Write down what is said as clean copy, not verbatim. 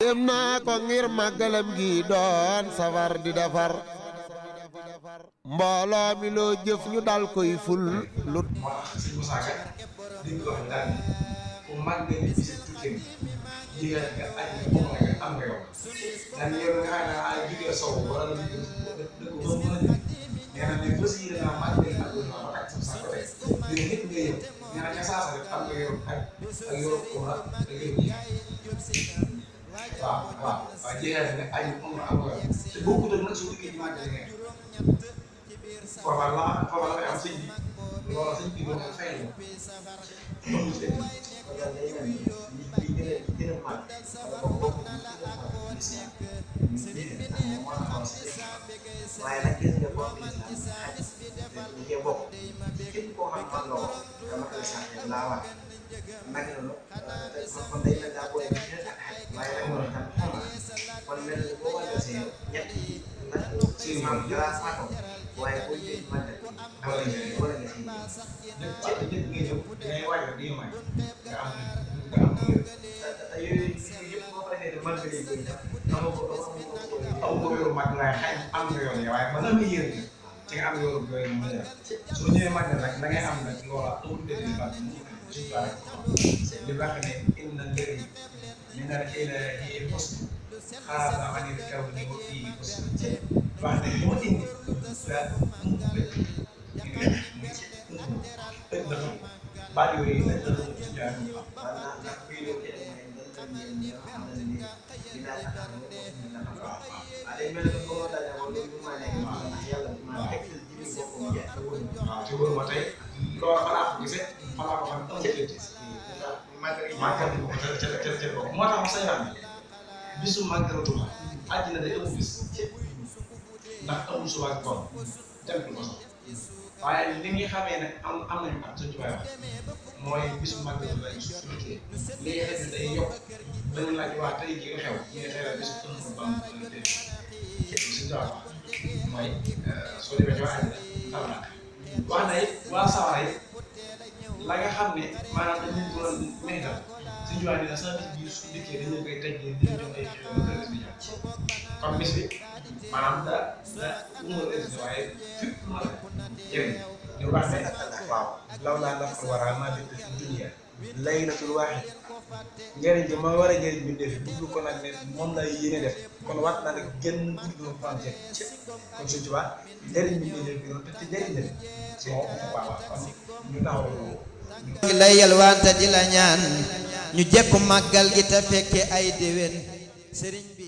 dem naa ko ngir màggalam gi doon safar di defar mbooloo mi loo jëf ñu dal koy ful lu moo tax si Moussa Ka di ko wax daal ku màggal bi si tuuti jigéen nga aj nga am nga yow daan yow nga xam ne ay jigéen sow wala nga jigéen dëgg ba mën a jël nee na ne bés yi danaa màggal ak lu ma ak sa ko tey dina nit nga yow nee na ca saasa rek am nga yow ak yow umra ak yow ji waaw jigéen nga aj umra am nga yow te bokkut ak nag su diggee ñu màggal nga foofa la fay am sëñ bi loolu sëñ bi moom fay la waaye nag gis nga bokk lislaam ñu cee bokk képp koo xam man nga ko dama koy sant laa wax nag noonu kon day mel daa booy ak xaj waaye nag loolu tam kon mel ni boo war a see ñett nag si maam grâce à ko waaye boo jëlee man de wala nga si ñëpp ngay ñëw ngay waaj di may nga am yooyu yëpp boo ko defee mën nga leen koy def aw ko yow mag waaye xëy am nga yoon waaye mën na nga yéen ci nga am yoon yooyu mën a soo ñëwee mag nag da ngay am nag loola amul dëgg yu baax mu li baax ne inna ndëri min al ilahi husn xaaba anil kawni wa fii husn wax ne li ma indi daal baat yooyu lañ la doon jaar ñu xam maanaam ndax bii loolu kenn mooy dañ leen ñëw xam nañ ne dinaa taxaw ne ko ñu naka waaw day mel ni boo dalee ko loolu maa nekk ndax yàlla maa teg ci jiw boppam jeex te wóor waaw te wóor ma tey loolu xanaa ko gisee xanaa ko xam amul jënd màggal moo tax ma say xam bisu màggal Tuuba àjjina day ëpp bis ndax amul suba ak ngoon dem du ko sax waaye li nga xamee ne am nañu am sa jubaay wax mooy bisu màggal Tuuba yi su fekkee li nga xam ne day yokk dañu laaj waa tey jii xew ñu ngi xewal bisu ëmb Bamba suñu jubaay wax mooy soo demee ci waa àjjina xam naa wax na it waa sawara it la nga xam ne maanaam dañ leen doon méngal suñu jubaay dina sax bis bii su dikkee dañu koy teg di jox ay xew kër gi ñëw kon bis bi maanaam da umar résidé waaye fépp ma la jëriñ ñu wax ne waaw law laa nafal waraa maa bind fi dunya laylatul waahid njëriñ bi ma war a jëriñ bi def bugg ko nag ne moom la yéene def kon waat naa ne génn guddi doon frontière kon suñu tubaab njëriñ bi ñu def bi noonu te njëriñ la si waaw kon ñu taxaw loolu ngi lay yalwaante di la ñaan ñu jekku màggal gi te fekke ay déwén sëriñ bi